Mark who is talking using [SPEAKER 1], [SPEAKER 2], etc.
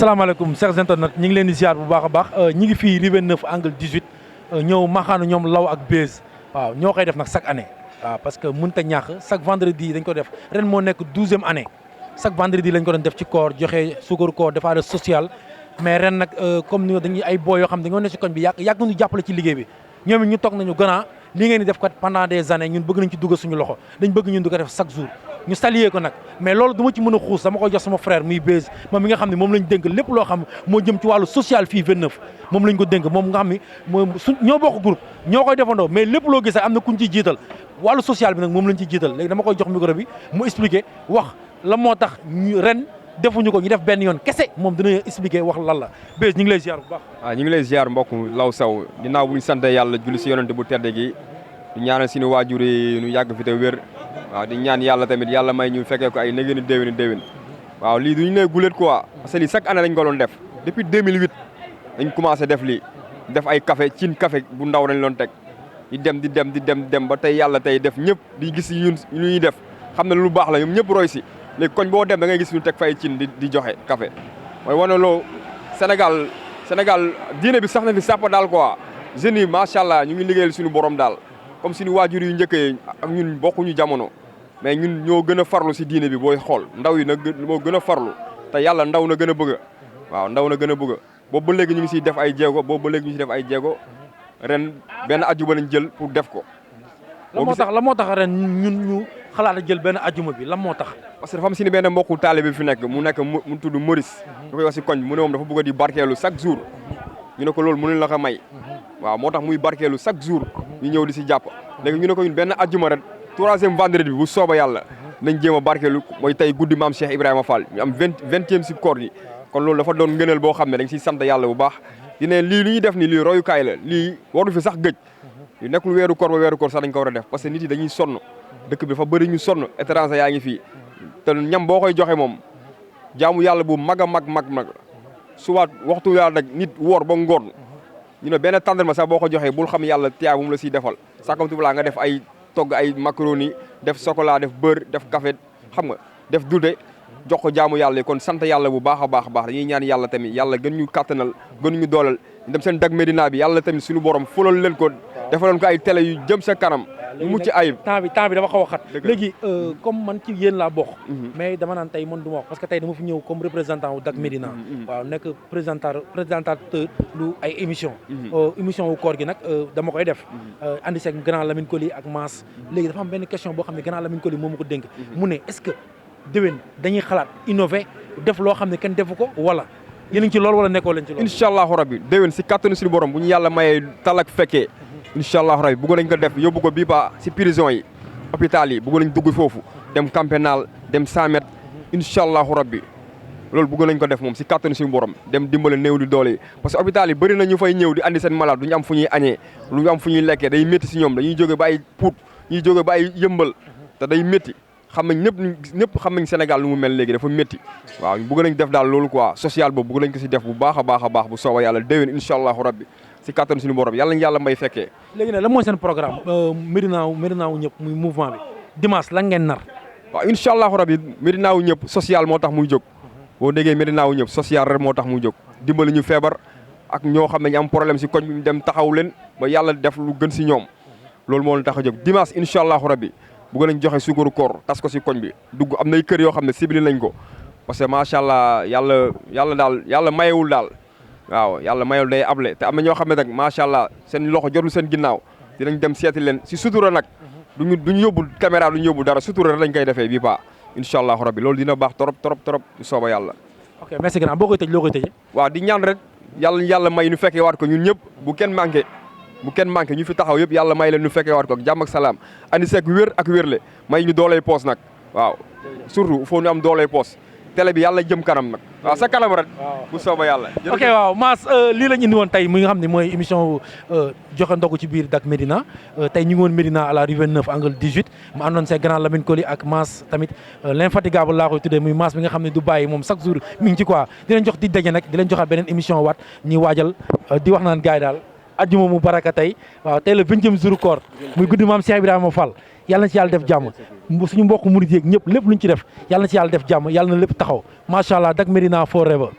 [SPEAKER 1] asalaamaaleykum chers internautes ñu ngi leen di ziar bu baax a baax ñi ngi fii Rue 9 angle 18 ñëw maxaanu ñoom law ak Bez waaw ñoo koy def nag chaque année waaw parce que mënut a ñàkk chaque vendredi dañ ko def ren moo nekk 12e année chaque vendredi lañ ko doon def ci koor joxe suukaru koor defaale social mais ren nag comme ni dañuy ay boo yoo xam ne dañoo ne si koñ bi yàgg nañu jàppale ci liggéey bi ñoom it ñu toog nañu gannaaw li ngeen di def kat pendant des années ñun bëgg nañ ci dugg suñu loxo dañ bëgg ñun di ko def chaque jour ñu saluer ko nag mais loolu du ma ci mën a xuus dama koy jox sama frère muy Bez moom mi nga xam ne moom lañ dénk lépp loo xam moo jëm ci wàllu social fii 29 moom lañ ko dénk moom nga xam ne moom su ñoo bokk groupe ñoo koy defandoo mais lépp loo gis am na kuñ ciy jiital wàllu social bi nag moom lañ ciy jiital léegi dama koy jox micro bi mu expliquer wax la moo tax ñu ren defuñu ko ñu def benn yoon kese moom dina expliquer wax lan la Bez ñu ngi lay ziar bu baax.
[SPEAKER 2] waaw ñu ngi lay ziar mbokk Law Sow ginnaaw bu ñu sant yàlla julli si yonente bu tedd gi di ñaanal suñu waajur yi ñu yàgg fi te wér waaw di ñaan yàlla tamit yàlla may ñu fekkee ko ay négéeni déwéni waaw lii duñu ne guléet quoi parce que lii chaque année dañ ko doon def depuis 2008 dañ commencé def lii def ay café cin café bu ndaw dañ doon teg di dem ba tey yàlla tey def ñëpp di gis ñun ñuy def xam ne lu baax la ñoom ñëpp roy si léegi koñ boo dem da ngay gis ñu teg fay cin di joxe café mooy wane loo Sénégal diine bi sax na fi sàpp daal quoi jeunes yi macha allah ñu ngi liggéeyal suñu borom daal comme suñu waajur yu njëkkee ak ñun bokkuñu jamono mais ñun ñoo gën a farlu si diine bi booy xool ndaw yi nag moo gën a farlu te yàlla ndaw na gën a bëgg waaw ndaw na gën a bëgg boobu ba léegi ñu ngi siy def ay jéego ren benn ajjuma lañ jël pour def ko.
[SPEAKER 1] la moo tax ren ñun ñu xalaat a jël benn ajjuma bi lan moo tax.
[SPEAKER 2] parce que dafa am si ni benn mbokku taalibe bi fi nekk mu tudd Maurice. da koy wax si koñ bi mu ne moom dafa bëgg a di barkeelu chaque jour. ñu ne ko loolu mënuñ la ko may. waaw moo tax muy barkeelu chaque jour ñu ñëw di si jàpp léegi ñu ne ko ñun benn ajjuma ren 3e vendredi bi bu sooba yàlla nañ jéem a barkeelu mooy tey guddi maam Cheikh Ibrahima Fall ñu am 20e si koor yi kon loolu dafa doon ngëneel boo xam ne dañ siy sant yàlla bu baax di ne lii lu ñuy def ni lii royukaay la lii waru fi sax gëj yu nekkul weeru koor ba weeru koor sax dañ ko war a def parce que nit yi dañuy sonn dëkk bi dafa bëri ñu sonn étranger yaa ngi fii te ñam boo koy joxe moom jaamu yàlla bu mag a mag suwaat waxtu yàlla nag nit woor ba ngoon ñu ne benn tàndarma sax boo ko joxee bul xam yàlla tiyaa bu mu la siy defal sakamtu laa nga def ay togg ay macaroni def chocolat def beurre def café xam nga def dulde jox ko jaamu yàlla yi kon sant yàlla bu baax a baax dañuy ñaan yàlla tamit yàlla gën ñu kàttanal gën ñu doolal ñu dem seen Dak Médina bi yàlla tamit suñu borom fulal leen ko defaloon ko ay télé yu jëm sa kanam mu mucc ayib
[SPEAKER 1] temps bi dafa xaw a xat léegi comme man ci yéen laa bokk mais dama naan tey man du ma wax parce que tey dama fi ñëw comme représentant wu Dak Médina waaw nekk présentateur lu ay émission wu koor gi nag dama koy def andi seeg grand Lamine Koli ak Mass léegi dafa am benn question boo xam ne grand Lamine Koli moo ma ko dénk mu ne est-ce que déwén dañuy xalaat innover def loo xam ne kenn defu ko wala yéen a ngi ci loolu wala nekkoo leen ci loolu
[SPEAKER 2] incha allahu rabbi déwén si kattanu suñu borom bu ñu yàlla mayee talak fekkee incha allahu rabbi bëgg nañ ko def yóbbu ko bii ba si prison yi hôpital yi bëgg nañ dugg foofu dem camp pénal dem 100 mètres incha allahu rabbi loolu bëgg nañ ko def moom si kattanu suñu borom dem dimbale néew di doole yi parce que hôpital yi bëri na ñu fay ñëw di andi seen malade du ñu am fu ñuy añee du ñu am fu ñuy lekkee day métti si ñoom dañuy jóge ba ay Pout ñuy jóge ba ay Yëmbal te day métti xam nañ ñëpp xam nañ Sénégal lu mu mel léegi dafa métti waaw bëgg nañ def daal loolu quoi social boobu bëgg nañ ko si def bu baax a baax bu sooba yàlla déwén incha allahu rabbi si kattan suñu borom yàlla ñu yàlla may fekkee.
[SPEAKER 1] léegi nag lan mooy seen programme Médina wu ñëpp muy mouvement bi dimanche lan ngeen nar.
[SPEAKER 2] waaw incha allahu rabbi Médina wu ñëpp social moo tax muy jóg boo déggee Médina wu ñëpp social rek moo tax muy jóg dimbali ñu feebar ak ñoo xam ne ñu am problème si koñ bi ñu dem taxaw leen ba yàlla def lu gën si ñoom loolu moo leen tax a jóg dimanche incha allahu rabbi bëgg nañ joxe suukaru koor tas ko si koñ bi dugg am nay kër yoo xam ne ciblé nañ ko parce que macha allah yàlla mayewul daal waaw yàlla mayewul day able te am na ñoo xam ne nag macha allah seen loxo jotul seen ginnaaw dinañ dem seeti leen si sutura nag duñu yóbbu caméra duñu yóbbu dara sutura lañ koy defee bii ba incha allahu rabbi loolu dina baax trop bu sooba yàlla.
[SPEAKER 1] ok merci grand boo koy tëj loo koy tëjee.
[SPEAKER 2] waaw di ñaan rek yàlla may ñu fekkee waat ko ñun ñëpp bu kenn manqué ñu fi taxaw yëpp yàlla may leen ñu fekkee waat ko ak jàmm ak salaam andi seeg wér ak wérle may ñu dooley poos nag waaw surtout il faut ñu am dooley poos télé bi yàlla jëm kanam nag waaw sa kanam rek bu sooba yàlla
[SPEAKER 1] ok waaw Mass lii lañ indi woon tey muy nga xam ne mooy émission joxe ndogu ci biir Dak Médina tey ñu ngi woon Médina à la rue 29 angle 18 mu àndoon see grand Lamine Koli ak Mass tamit l'infatigable laa koy tuddee muy Mass bi nga xam ne du bàyyi moom chaque jour mi ngi ci quoi di leen jox di daje nag di leen joxaat beneen émission waat ñuy waajal di wax naan gars yi daal ajjuma mu baraka tey waaw tey le 20e jour koor muy guddi maam Cheikh Ibrahima Fall yàlla na ci yàlla def jàmm suñu mbokk murid yeeg ñëpp lépp luñ ci def yàlla na ci yàlla def jàmm yàlla na lépp taxaw macha allah Dak Médina forever